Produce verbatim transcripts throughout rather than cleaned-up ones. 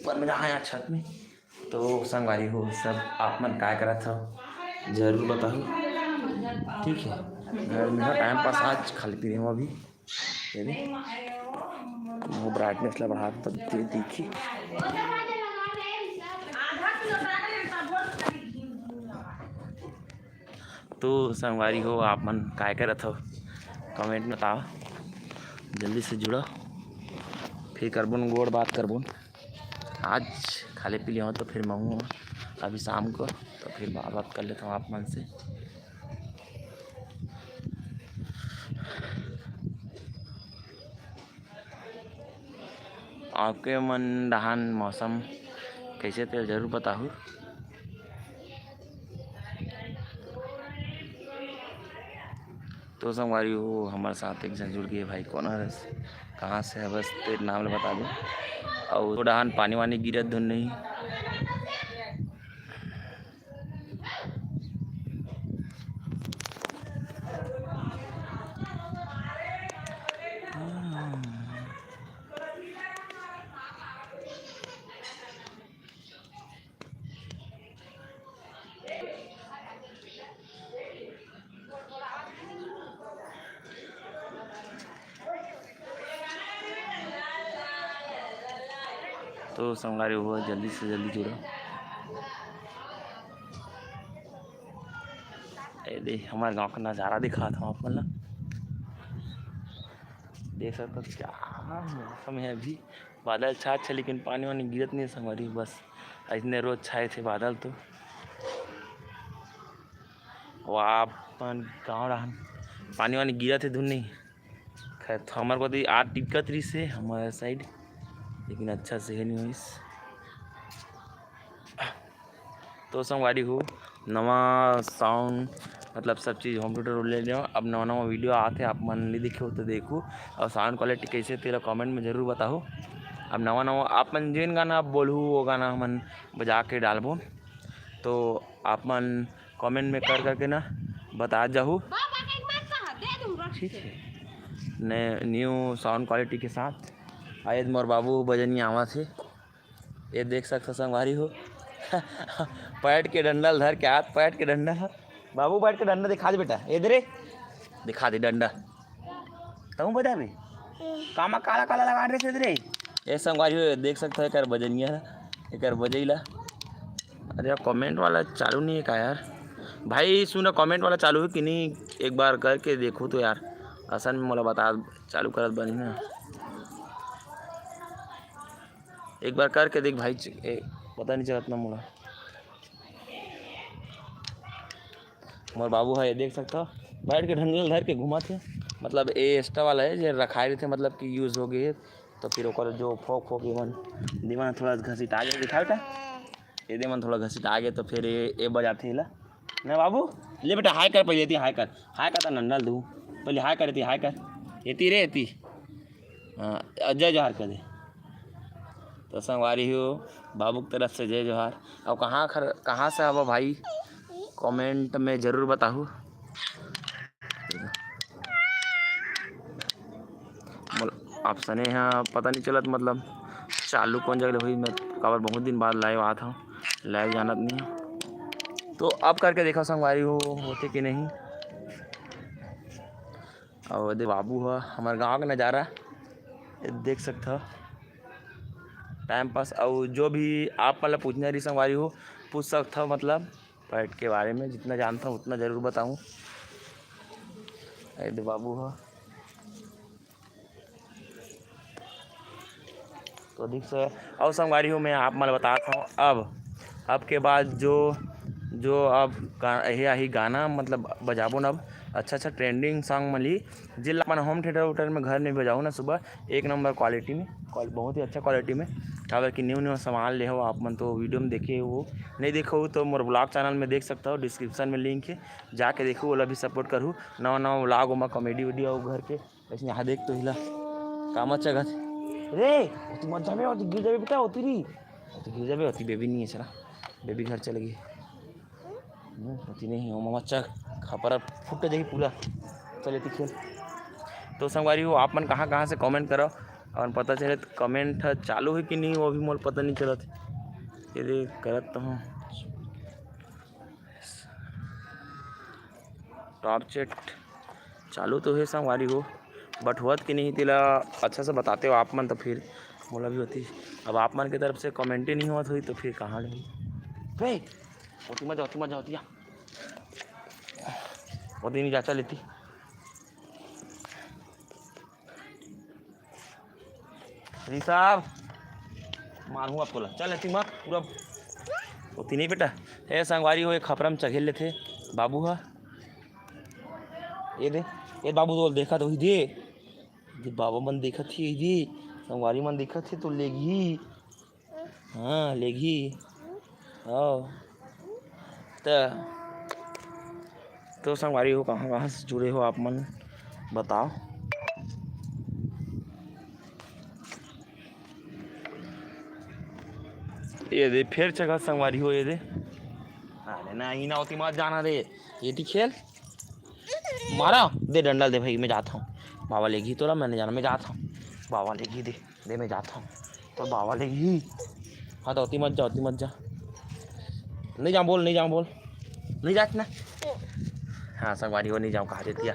ऊपर में जहाँ यहाँ छत में। तो संगवारी हो सब, आप मन काय करत हो, जरूर बताहू। ठीक है, घर में हो, टाइम पास आज खाली पी रहे हो अभी। ये दे, वो ब्राइटनेस ला बढ़ा, तब दे दिखी। तो संगवारी हो, आप मन काय करत हो, कमेंट में बताओ। जल्दी से जुड़ो, फिर करबोन गोड़ बात करबोन। आज खाले पी लिया हूँ तो फिर मंगू अभी शाम को, तो फिर बात, बात कर लेता हूँ आप मन से। आपके मन डहान मौसम कैसे, तेला जरूर बताहू। तो संगवारी हो, हमारे साथ एक जन जुड़ गए भाई, कौन है, कहाँ से है, बस तेरे नाम ले बता दो। और तो डहान पानी वानी गिरत धुन नहीं। तो संगवारी हो, जल्दी से जल्दी जुड़ो। ए दे, हमारे गांव का नज़ारा दिखात हूँ आप मन ला। देख सकते हो क्या मौसम है अभी, बादल छात है लेकिन पानी वानी गिरत नहीं है संगवारी। बस इतने रोज छाए थे बादल तो। वो अपन गाँव रहन, पानी वानी गिरत है धुन नहीं। खैर, तो हमारे को तो आठ टिकट रही से हमारे साइड, लेकिन अच्छा से है नहीं होइस। तो संगवारी हो, नवा साउंड मतलब सब चीज़ होम थिएटर ले लेव। अब नवा नवा वीडियो आथे, आप मन ले देखो तो देखो, और साउंड क्वालिटी कैसे तेला कमेंट में जरूर बताओ। अब नवा नवा आप मन जेन गाना आप बोलहू, वो गाना हमन बजा के डालबो, तो आप मन कमेंट में कर करके ना बता जाहू। ठीक है, नए न्यू साउंड क्वालिटी के साथ आयद मोर बाबू बजनिया आवा थे। ये देख सकथो संगवारी हो, पैट के डंडल धर के आत, पैट के डंडल ह। बाबू, पैट के डंडा दिखा दे बेटा, ये दे रे, दिखा दे डंडा। तहूँ बजाबे? कामा काला काला लगा ड्रेस दे रे। ये संगवारी हो, देख सकथो एकर बजनिया, एकर बजई ला। अरे यार, कमेंट वाला चालू नहीं है का यार? भाई सुना, कमेंट वाला चालू है कि नहीं, एक बार करके देखो तो यार, असल में मोला बता, चालू करत बनी ना। एक बार करके देख भाई, च-, ए, पता नहीं चलत ना मोला। मोर बाबू है, ये देख सकता हो, बैठ के ढंगल धर के घुमात हे। मतलब ये एक्स्ट्रा वाला है, जे रखाए रहिथे, मतलब कि यूज़ हो गए, तो फिर ओकर जो फोक फोक ये मन, दीवान थोड़ा घसीटा के दिखा बेटा, ये दे मन थोड़ा घसीटा के, तो फिर ये, ये बजाते ला ना बाबू। ले बेटा, हाय कर पहले, एती हाय कर, हाय कर, तो नंडल दू पहले, हाय कर, एती हाय कर, एती रे, एती। हाँ, जय जोहार कर दे। तो संगवारी हो, बाबू की तरफ से जय जोहार। और कहाँ खर-, कहाँ से हवा भाई, कमेंट में जरूर बताहू। मोला ऑप्शने ह पता नहीं चलत, मतलब चालू कौन जगह ले होई। मैं काबर बहुत दिन बाद लाइव आत हूँ, लाइव जानत नहीं हूँ। तो अब करके देखा संगवारी हो, होते कि नहीं। और दे बाबू ह, हमारे गाँव का नज़ारा, ये देख सकता हो। टाइम पास, और जो भी आप मतलब पूछना रही संगवारी हो, पूछ सकता हो, मतलब पेट के बारे में जितना जानता हूँ उतना ज़रूर बताऊँ। ये दे बाबू ह। तो देख सो, और संगवारी हो, मैं आप मन ल बतात हूँ, अब, अब के बाद जो, जो अब गा-, यही, यही गाना मतलब बजाबो ना, अब अच्छा अच्छा ट्रेंडिंग सॉन्ग मन ली, जिला अपन होम थिएटर उटर में घर में बजाओ ना सुबह, एक नंबर क्वालिटी में, क्वाल-, बहुत ही अच्छा क्वालिटी में, काबर कि न्यू न्यू सामान ले हो आप मन, तो वीडियो में देखे हो, नहीं देखो तो मोर ब्लॉग चैनल में देख सकता हो, डिस्क्रिप्शन में लिंक है, जाके देखो, ओला भी सपोर्ट करू, नवा नवा ब्लॉग ओमा कॉमेडी वीडियो घर के। अइसने यहाँ देख तो हिला, का मत चघत रे, तू मत जाबे, तू गिर जाबे बेटा, होती रही, तू गिर जाबे, होती बेबी नहीं है, चला, बेबी घर चले गई। हम्म, होती नहीं, ओमा मत चघ, खपरा फुट जाही पूरा। चल, एती खेल। तो संगवारी हो, आप मन कहाँ कहाँ से कमेंट करो, अउ पता चले त comment ह चालू हे कि नहीं, वो भी मोला पता नहीं चलत हे। ये दे करत तो हूँ, top chat चालू तो हे संगवारी हो, but होवत कि नहीं तेला अच्छा से बताते हो आप मन, तो फिर मोला भी होती। अब आप मन के तरफ से comment ही नहीं होवत होही तो फिर कहाँ ले? बे, ओती मत जा, ओती मत जा, ओती जा। ओती नहीं जा, चल एती। ऋषभ, मारहूँ अब तोला। चल, एती मत, पूरा ओती नहीं बेटा। ए, संगवारी हो, एक खपरा म चघेल लेथे बाबू ह। ये दे, ये बाबू तो देखत होही दे। दे, बाबा मन देखत हे, दे, संगवारी मन देखत हे, तो लेगही। हाँ, लेगही। हाँ। त, तो संगवारी हो, कहाँ, कहाँ से जुड़े हो आप मन, बताओ। ये दे, फेर चघत संगवारी हो, ये दे। अरे नहीं ना, ओती मत जाना दे। एती खेल। मारा, दे डंडा दे भाई, मैं जात हूँ। बाबा लेगही तोला, मैं नहीं जाना, मैं जात हूँ। बाबा लेगही दे। दे, मैं जात हूँ। तो बाबा लेगही। हाँ, तो ओती मत जा, ओती मत जा। नहीं जाऊँ बोल, नहीं जाऊँ बोल। नहीं जात ना। हाँ, संगवारी हो, नहीं जाऊँ, कहा देतिया।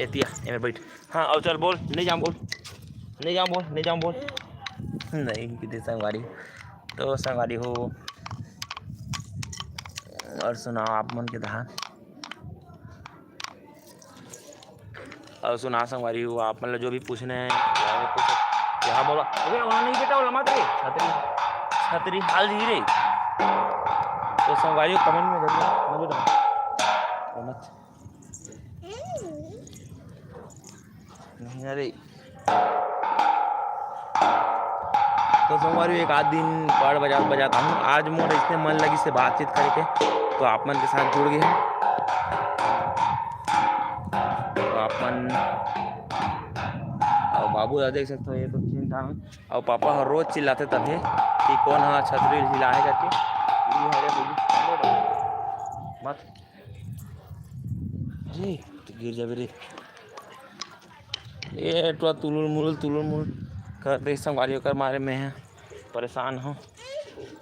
एतिया, एमे बैठ। हाँ, अब चल बोल, नहीं जाऊँ बोल। नहीं जाऊँ बोल, नहीं जाऊँ बोल। नहीं, किते संगवारी। तो संगवारी हो, अउ सुनाओ आप मन के धान। अउ सुना संगवारी हो, आप मन ला जो भी पूछना हे, यहाँ में पूछ सकते। यहाँ बोला, अबे, वहाँ नहीं बेटा, बोला मत रे, छतरी, छतरी हाल जी रे। तो संगवारी हो, comment में जरूर, ना बेटा, वो मत। नहीं, अरे। तो संगवारी हो, एक आध दिन पड़ बजात बजात आहूँ। आज मोर इसने मन लगिस हे बातचीत करे के, तो आप मन के साथ जुड़ गे हँव। तो आप मन, अउ बाबू ला देख सकत हो, ये तो चिंता हे। अउ पापा ह रोज चिल्लाथे तभे कि कोन ह छतरी हिलाए करके। ये हरे बोली, मत। अरे, तो गिर जाबे रे। ए, टुआ तुलुल मुलुल, तुलुल मुलुल कर दे संगवारी, ओकर मारे मैं ह परेशान हूँ।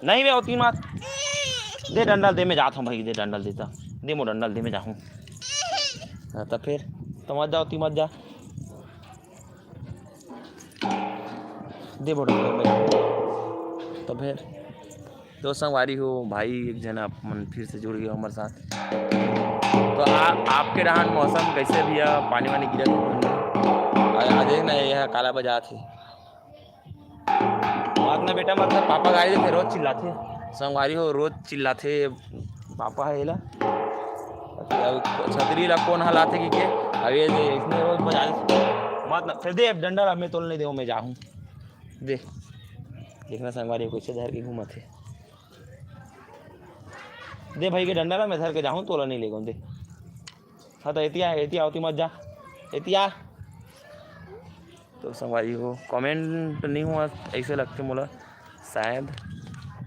नहीं बे, ओती मत। दे डंडा दे, मैं जात हूँ भाई, दे डंडा देता। दे मोर डंडा दे, मैं जाहूँ। हाँ, तो फिर, तो मत जा, ओती मत जा। दे मोर डंडा, मैं जाहूँ। तो फिर, तो संगवारी हो, भाई एक झन आप मन फिर से जुड़ गए हमारे साथ। तो आ, आपके डहान मौसम कैसे भैया, पानी वानी गिरत हे? आ, आ देख ना, ये काला बजात हे। मत ना बेटा, मत ना, पापा गाड़ी देखे, रोज चिल्लाथे। संगवारी हो, रोज चिल्लाथे, पापा हे ला। अब छतरी ला कोन हलाथे कि के? अब ये दे, इसने रोज बजा दे। मत ना, फिर दे, अब डंडा ला मैं तोल नहीं देहूँ, मैं जाहूँ। दे, देखना संगवारी हो, कैसे धर के घूमत हे। दे भाई के डंडा ला, मैं धर के जाहूँ, तोला नहीं लेगो, दे। हाँ, तो एतिया, एतिया, ओती मत जा, एतिया। तो संगवारी हो, comment नहीं हुआ, ऐसे लगते मोला, शायद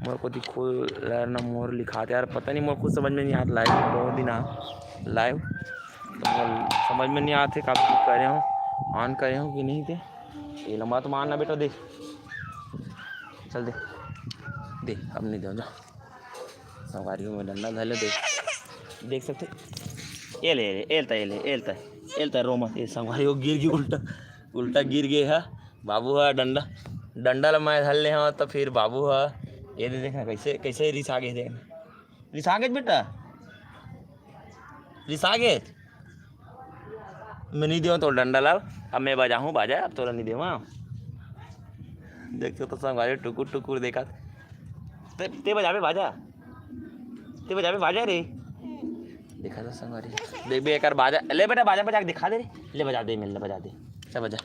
मोर कोती खोल ना मोर लिखात, यार, पता नहीं, मोर खुद समझ में नहीं आत, live बहुत दिन आ live, तो मोर समझ में नहीं आते, का करे हूँ, on करे हूँ कि नहीं ते। ये लंबा तो मारना बेटा, दे, चल दे, दे, अब नहीं दे, जा। संगवारी हो, मैं डंडा धर ले, देख, देख सकते। ये ले, ये ले, एलता, ये ले, एलता, एलता, रो मत। ये संगवारी हो, गिर गई, उल्टा, उल्टा गिर गए है बाबू हा। डंडा, डंडा ला मैं धर ले हूँ, तो फिर बाबू हा, ये दे, देखना कैसे, कैसे रिसा गे, देखना, रिसा गे बेटा, रिसा गे। मैं नहीं देवं तोला डंडा ला, अब मैं बजाहूँ बाजा, अब तोला नहीं देवं। देख तो संगवारी टुकुर टुकुर देखत। ते, ते बजाबे बाजा, ते बजाबे बाजा रे। देखा तो संगवारी, देख बे एकर बाजा, ले बेटा बाजा बजा के दिखा दे रे, ले बजा दे, मिल ले बजा दे, ले बजा।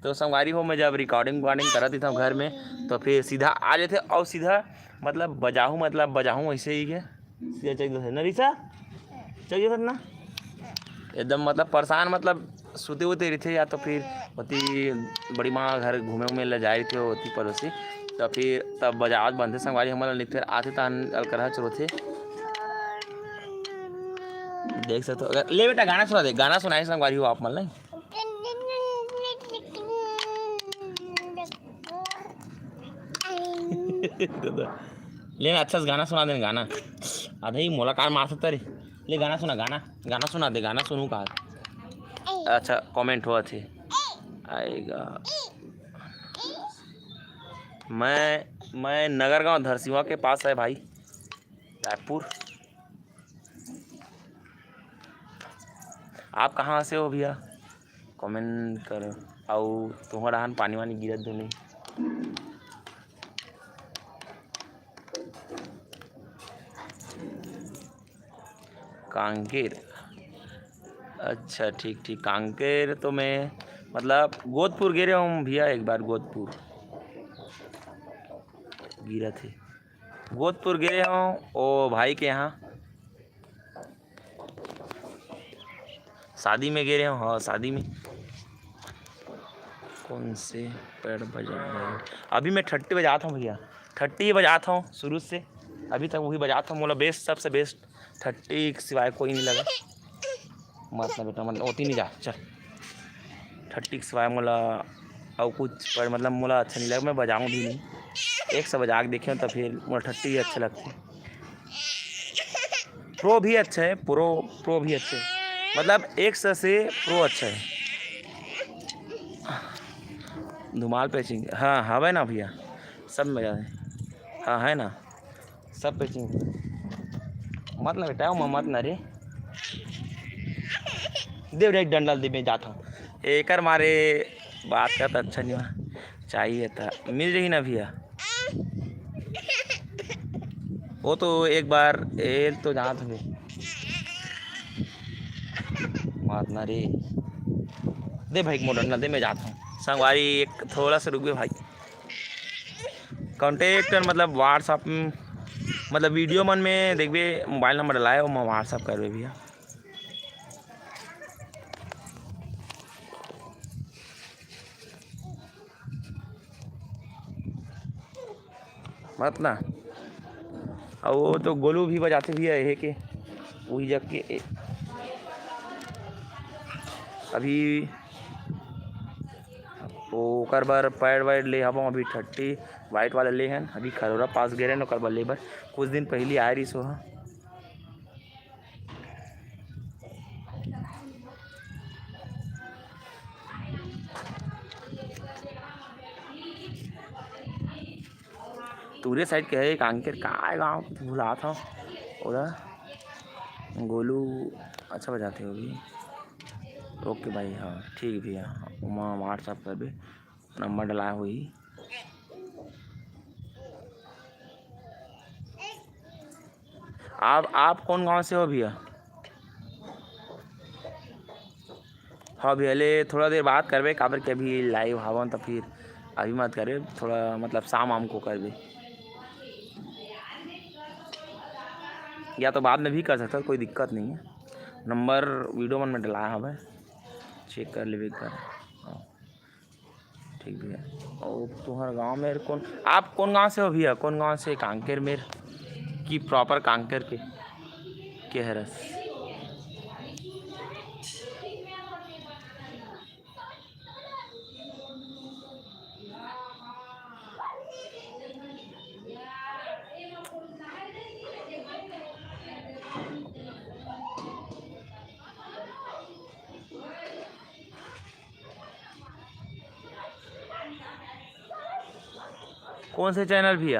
तो संगवारी हो, मैं जब recording वॉर्डिंग करत रहिथंव घर में, तो फिर सीधा आ जाथे अउ सीधा मतलब बजाहूँ, मतलब बजाहूँ ऐसे ही के सीधा चल जाथे। नरिसा, चल जाथे ना, एकदम मतलब परेशान, मतलब सुते उते रहिथे या तो फिर ओती बड़ी माँ घर घूमे उमे ला जाए रहिथे ओती पड़ोसी, तो फिर तब बजावत बनथे संगवारी हमन ला, नहीं फिर आथे तहन अलकरहा चरोथे। देख सकते हो, अगर ले बेटा गाना सुना दे, गाना सुनाए संगवारी हो आप मन ला। ले ना, अच्छा से गाना सुना दे ना, गाना। आधा ही मोला कार मार सकता रे। ले गाना सुना, गाना, गाना सुना दे, गाना सुनू का? अच्छा, कमेंट होवत हे। आएगा। मैं, मैं नगरगांव धरसीवा के पास है भाई, रायपुर। आप कहाँ से हो भैया? कमेंट कर। अउ तुहर डहान पानी वानी गिरत धुन नहीं? कांकेर। अच्छा, ठीक, ठीक। कांकेर तो मैं, मतलब, गोदपुर गे रहे हूँ भैया, एक बार गोदपुर। गिरत हे। गोदपुर गे रहे हूँ, ओ भाई के यहाँ। शादी में गे रहे हूँ, हाँ, शादी में। कौन से पैड बजा रहे हो? अभी मैं थर्टी बजात हूँ भैया, थर्टी ही बजात हूँ शुरू से, अभी तक वही बजात हूँ। मोला बेस्ट, सबसे बेस्ट थर्टी के सिवाय कोई नहीं लगा। मत ना बेटा, मत, ओती नहीं जा, चल। थर्टी के सिवाय मोला अउ कुछ पर, मतलब, मोला अच्छा नहीं लगा, मैं बजाऊँ भी नहीं। एक से बजा के देखे तो फिर मोला थर्टी ही अच्छा लगता है। प्रो भी अच्छा है, प्रो, प्रो भी अच्छा है, मतलब, एक से, से प्रो अच्छा है। धुमाल पैचिंग, हाँ, हवे ना भैया, सब में बजा दे। हाँ, है ना, सब पैचिंग। मत ना बेटा, वो मत ना रे। दे रे, एक डंडा दे, मैं जाता हूँ। एकर मारे बात का तो अच्छा नहीं हुआ। चाहिए था, मिल जाही ना भैया। वो तो एक बार एल तो जात हवे। मारना रे। दे भाई, मोटर ना दे, मैं जाता हूँ। संगवारी, एक थोड़ा सा रुकबे भाई। कॉन्टैक्ट, मतलब, WhatsApp, मतलब, वीडियो मन में देखबे, मोबाइल नंबर डलाए, वो मैं WhatsApp करबे भैया। मत ना। अउ वो तो गोलू भी बजाते भी है, हे के, वही जग के ए-, अभी ओकर बर पैड वैड ले हबो, अभी थर्टी वाइट वाला ले हन, अभी खरोरा पास गे रहेन, ओकर बर ले बर कुछ दिन पहिली आए रिहिस ओहा। तुरे साइड के है कांकेर, काय गाँव भुलात हव ओला। गोलू अच्छा बजाते हो भी। ओके भाई, हाँ ठीक भैया, ओमा WhatsApp करबे, नंबर डलाए होही। आप, आप कौन गांव से हो भैया? हाँ भैया, ले थोड़ा देर बात करबे, काबर के अभी लाइव हवन, तो फिर अभी मत करबे, थोड़ा मतलब शाम आम को करबे, या तो बाद में भी कर सकता, कोई दिक्कत नहीं है। नंबर वीडियो मन में डलाया हवे, चेक कर लेबे एक बार। हाँ। ठीक भैया। और तुम्हारा गांव में कौन, आप कौन गांव से हो भैया? कौन गांव से? कांकेर मेर की प्रॉपर कांकेर के, के हरस? कौन से चैनल भैया?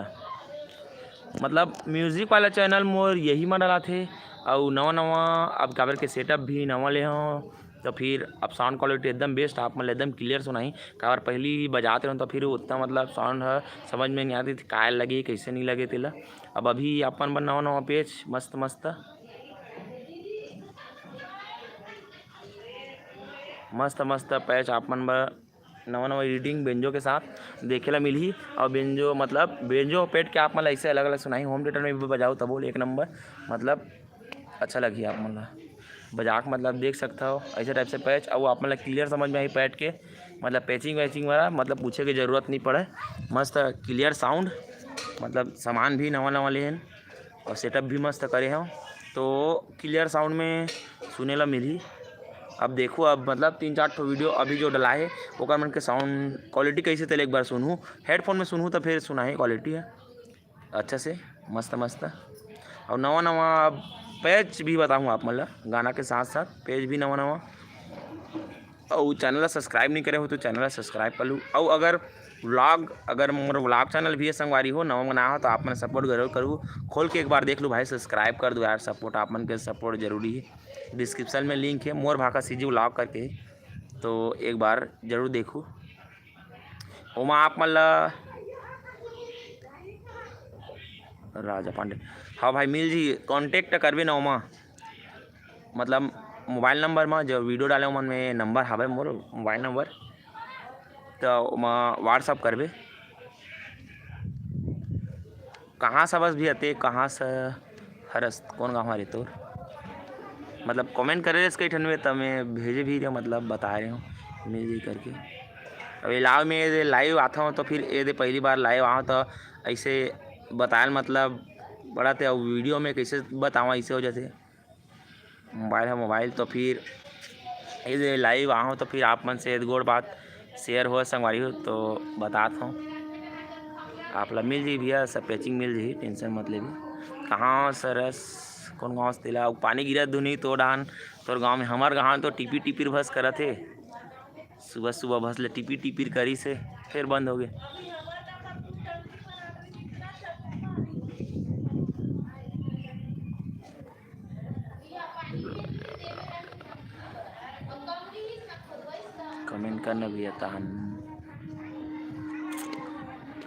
मतलब म्यूजिक वाला चैनल मोर यही मन डलाथे। अउ नवा नवा अब काबर के सेटअप भी नवा ले हव, तो फिर अब साउंड क्वालिटी एकदम बेस्ट, आप मन ल एकदम क्लियर सुनाही। काबर पहली ही बजाते रहन तो फिर उतना मतलब साउंड ह समझ में नहीं आती थी, काय लगे कैसे नहीं लगे तेला। अब अभी अपन बर नवा नवा पैच मस्त मस्त मस्त मस्त पैच आप मन बर नवा नवा रीडिंग बेंजो के साथ देखे ला मिलही। और बेंजो मतलब बेंजो पैड के आप मन ला ऐसे अलग अलग सुनाही, होम थिएटर में भी बजाओ तबो ले एक नंबर, मतलब अच्छा लगही आप मन ला बजा के, मतलब देख सकत हव ऐसे टाइप से पैच। और आप मन ला क्लियर समझ में आही पैड के, मतलब पैचिंग वैचिंग वाला मतलब पूछे के जरूरत नहीं पड़े। मस्त क्लियर साउंड, मतलब सामान भी नवा नवा लेहन और सेटअप भी मस्त करे हव, तो क्लियर साउंड में सुने ला मिलही। अब देखो, अब मतलब तीन चार ठो वीडियो अभी जो डला है, ओकर मन के साउंड क्वालिटी कैसे तेल एक बार सुनहू, हेडफोन में सुनहू तो फिर सुनाही क्वालिटी है। अच्छा से मस्त मस्त। अउ नवा नवा page भी बताहूँ आप मन ला, गाना के साथ साथ page भी नवा नवा। अउ channel ला subscribe नहीं करे हो तो channel ला subscribe कर लू। अउ अगर vlog, अगर मोर vlog channel भी है संगवारी हो, नवा बनाया हो तो आप मन support जरूर करू, खोल के एक बार देख लू भाई, subscribe कर दो यार, support, आप मन के support जरूरी है। Description में link है मोर भाखा CG vlog करके, तो एक बार जरूर देखू। ओमा आप मन ला राजा पांडे, हाँ भाई, मिल जी, contact करबे ना ओमा, मतलब mobile number मा जो video डाले ओमन में number हवे मोर mobile number, तो ओमा WhatsApp करबे। कहाँ से बस भी आते, कहाँ से हरस, कौन गाँव हरे तोर? मतलब comment करे रहिस कई ठन में, त मैं भेजे भी रहे, मतलब बताए रहे हूँ, मिल जी करके। अब ये लाव में ये live आता हूँ तो फिर ये दे पहली बार live आऊँ तो ऐसे बताए, मतलब बड़ा ते अब video में कैसे बताऊँ, ऐसे हो जाते। मोबाइल है मोबाइल, तो फिर ये दे live आऊँ तो फिर आप मन से एक गोड़ बात share हो संगवारी हो तो बतात हूँ। आप ला मिल जी भैया, सब patching मिल जी, tension मत लेबे। कहाँ सरस, कौन गाँव से तेला? पानी गिरत धुनी तो डाहन, तोर गाँव में, हमर गाँव तो टिपिर टिपिर भस करत हे। सुबह सुबह भस ले टिपिर टिपिर करिस हे, फिर बंद हो गए। Comment करना भैया, तहन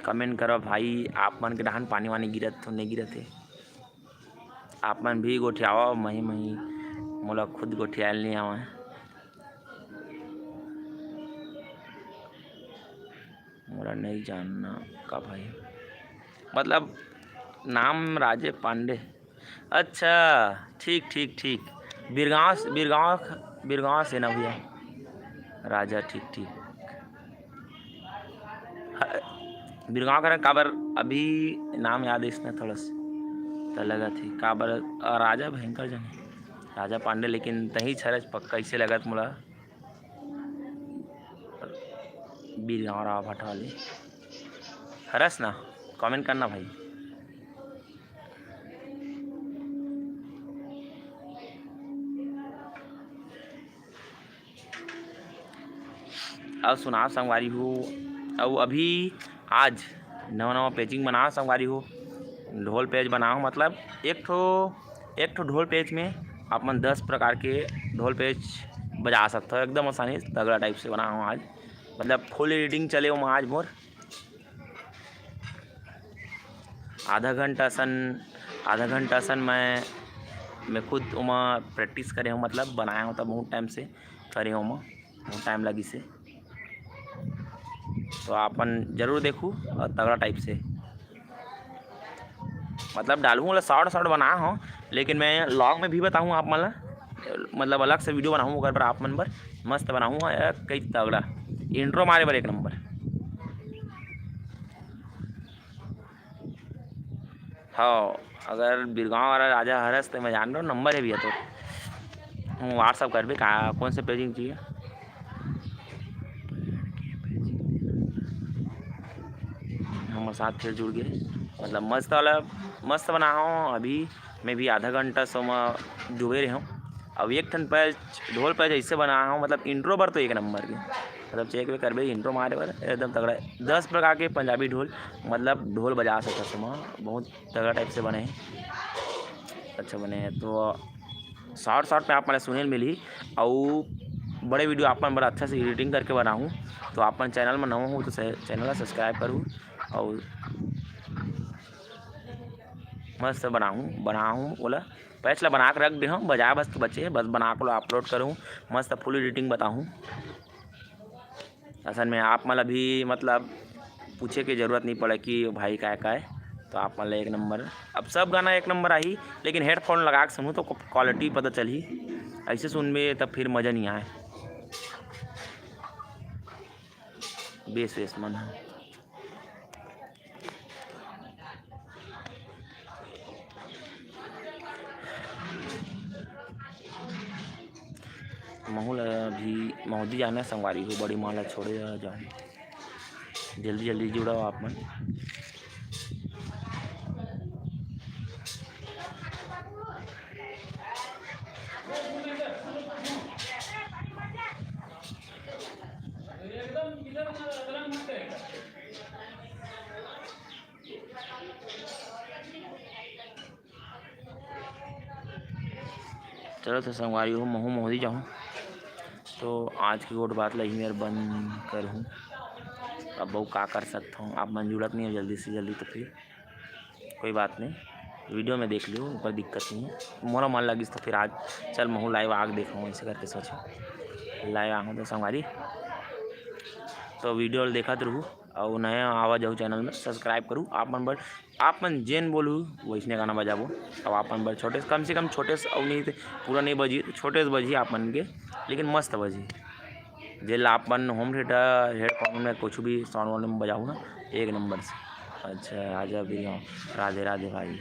comment करो भाई, आप मन के डहान पानी वानी गिरत तो नहीं गिरत है? आप मन भी गोठियावा, मही मही मोला खुद गोठियाल नहीं आवा। मोला नहीं जानना का भाई, मतलब नाम राजे पांडे। अच्छा, ठीक ठीक ठीक। बिरगांव, बिरगांव, बिरगांव से ना भैया? राजा, ठीक ठीक। ह-, बिरगांव करा काबर, अभी नाम याद है इसने थोड़ा सा, तो लगा थी काबर, अ, राजा भयंकर जन, राजा पांडे, लेकिन तही छरज पक्का इसे लगत मोला। बीर गाँव रहा भटवाली। हरस ना, comment करना भाई। अउ सुनाव संगवारी हो, अउ अभी आज नवा नवा patching बनाव संगवारी हो, ढोल patch बनाव, मतलब एक ठो, एक ठो ढोल patch में आप मन दस प्रकार के ढोल patch बजा सकते हो, एकदम आसानी से, तगड़ा type से बनाव आज, मतलब full editing चले ओमा आज मोर। आधा घंटा असन, आधा घंटा असन मैं, मैं खुद ओमा practice करे हूँ, मतलब बनाया हूँ, तब बहुत time से करे हूँ ओमा, बहुत time लगिस हे। तो आप मन जरूर देखू और तगड़ा type से, मतलब डालहूँ वाला short short बना हूँ, लेकिन मैं vlog में भी बताहूँ आप मन ला, मतलब अलग से video बनाहूँ ओकर बर, आप मन बर मस्त बनाहूँ यार, कई तगड़ा intro मारे बर एक number। हाँ, अगर बिरगांव वाला राजा हरस तो मैं जान रहा हूँ, number है भैया तो। हम WhatsApp करबे का, कौन से patching चाहिए? हमर साथ फिर जुड़ गए, मतलब मस्त वाला, मस्त बना हूँ। अभी मैं भी आधा घंटा से ओमा डूबे रहे हूँ। अब एक ठन patch, ढोल patch ऐसे बना हूँ, मतलब intro बर तो एक number के, मतलब check वेक करबे intro मारे बर एकदम तगड़ा। दस प्रकार के पंजाबी ढोल, मतलब ढोल बजा सकत हस ओमा, बहुत तगड़ा type से बने हे, अच्छा बने हे। तो short short में आप मन ला सुने ल मिलही, अउ बड़े video आप मन बर अच्छा से editing करके बनाहूँ। तो आप मन channel में नवा हो तो से-, channel ला subscribe करू, अउ मस्त बनाहूँ, बनाहूँ ओला, patch ला बना के रख दे हूँ, बजाए बस तो बचे, बस बना के ओला upload करूँ, मस्त full editing बताहूँ। असल में आप मन ला भी मतलब पूछे के जरूरत नहीं पड़े कि भाई काय काय, तो आप मन ला एक number, अब सब गाना एक number आही, लेकिन headphone लगा के सुनहू तो quality पता चलही, ऐसे सुनबे तब फिर मजा नहीं आए, bass वेस मन ह। महू ला भी महोदी जाना संगवारी हो, बड़ी माँ ला छोड़े जाओ। जल्दी जल्दी जुड़ाओ आप मन। चलो तो संगवारी हो, महू मोहरी जाहूँ। तो आज के गोठ बात ला इही मेर बंद करहूँ। अब अउ का कर सकत हूँ, आप मन जुड़त नहीं हो जल्दी से जल्दी, तो फिर कोई बात नहीं, वीडियो में देख लियो, कोई दिक्कत नहीं है। मोला मन लगिस तो फिर आज चल महू लाइव आके देखहूँ, ऐसे करके सोचो लाइव आहूँ तो संगवारी। तो वीडियो ल देखत रहू, अउ नया आवा जाहू चैनल में, सब्सक्राइब करू। आप मन बर, आप मन जेन बोलू वैसने गाना बजाबो। अब आप मन बर छोटे से, कम से कम छोटे से, अउ नहीं तो पूरा नहीं बजी, तो छोटे से बजी आप मन के, लेकिन मस्त बजी। जेला आप मन होम थिएटर, हेडफोन में कुछ भी साउंड वाउंड में बजाहू ना, एक नंबर से। अच्छा, आजा बिरिया, राधे राधे भाई।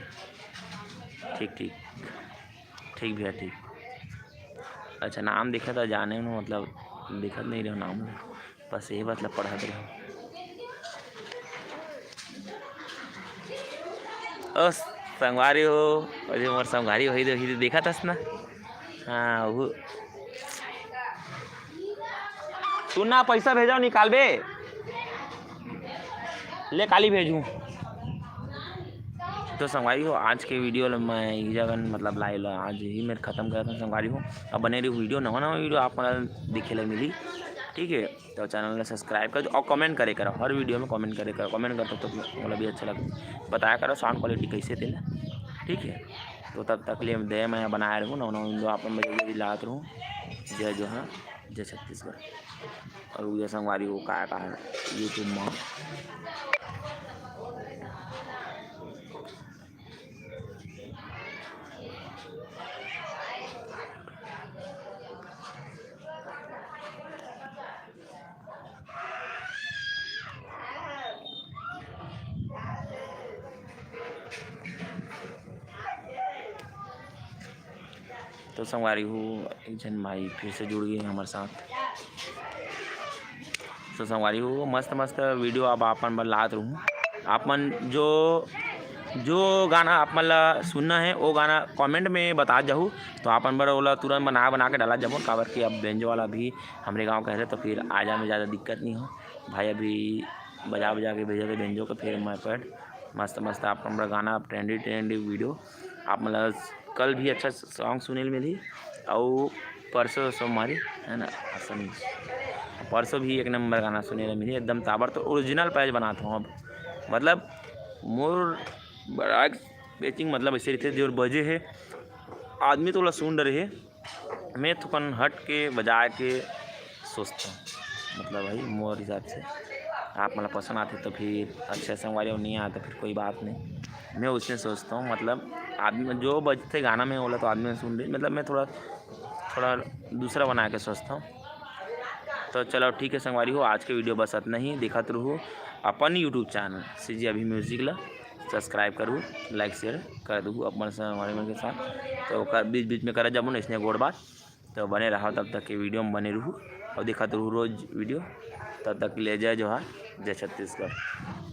ठीक, ठीक, ठीक भैया, ठीक। अच्छा, नाम दिखत हे, जाने में मतलब दिखत नहीं रहे नाम, बस यही मतलब पढ़त रहे। ओ संगवारी हो, अरे मोर संगवारी हो, इधर, इधर देखत हस ना? हाँ, वो सुन ना, पैसा भेजो, निकालबे ले, काली भेजूँ। तो संगवारी हो, आज के वीडियो ल मैं इही जगह, मतलब, लाइव ला आज ही मेर खत्म करत हूँ संगवारी हो। अब बने रही वीडियो, नवा नवा वीडियो आप मन ल देखे ला मिली, ठीक है। तो चैनल ला सब्सक्राइब कर दो और कमेंट करे करो, हर वीडियो में कमेंट करे करो, कमेंट करते तो मोला भी अच्छा लगता, बताया करो साउंड क्वालिटी कैसे देना, ठीक है। तो तब तक ले दे मैं बनाए रहूँ, नवा नवा वीडियो आप मन बर जल्दी लात रहूँ। जय जोहार, जय छत्तीसगढ़। और उदय संगवारी हो का का है YouTube में। तो संगवारी हो, एक झन भाई फिर से जुड़ गए हमारे साथ। तो संगवारी हो, मस्त मस्त वीडियो अब आप मन बर लात रहूँ। आप मन जो, जो गाना आप मन ला सुनना है, वो गाना कमेंट में बता जाहू, तो आप मन बर ओला तुरंत बना, बना के डाला जाबो। काबर कि अब बेंजो वाला भी हमरे गांव के हरे, तो फिर आ जा में ज़्यादा दिक्कत नहीं हो। भाई अभी बजा, बजा के भेजे थे बेंजो के, फिर मैं पर मस्त मस्त आप मन बर गाना, ट्रेंडी, ट्रेंडी वीडियो आप मन ला कल भी अच्छा सॉन्ग सुने ल मिलही। अउ परसों सोमवारी है ना, असम परसों भी एक नंबर गाना सुने ल मिलही, एकदम ताबड़। तो ओरिजिनल पैज बनात हूँ अब, मतलब मोर बड़ा बेचिंग, मतलब ऐसे रहते जो बजे है, आदमी तो ओला सुन डरे है। मैं थोकन हट के बजा के सोचता हूँ, मतलब भाई मोर हिसाब से आप मतलब पसंद आते तो फिर अच्छे संगवारी, और नहीं आते फिर कोई बात नहीं। मैं उसमें सोचता हूँ, मतलब आदमी जो बजते गाना में बोला तो आदमी सुन रही, मतलब मैं थोड़ा, थोड़ा दूसरा बना के सोचता हूँ। तो चलो ठीक है संगवारी हो, आज के वीडियो बस इतना ही। देखत रहू अपन YouTube चैनल सी जी अभी म्यूजिक ला, सब्सक्राइब करू, लाइक शेयर कर दू अपन संगवारी मन के साथ। तो कर, बीच बीच में करत जाबो ना इसने गोड़ बात, तो बने रहा, तब तक के वीडियो में बने रहू और देखत रहू रोज वीडियो। तब तक के लिए जय जोहार, जय छत्तीसगढ़।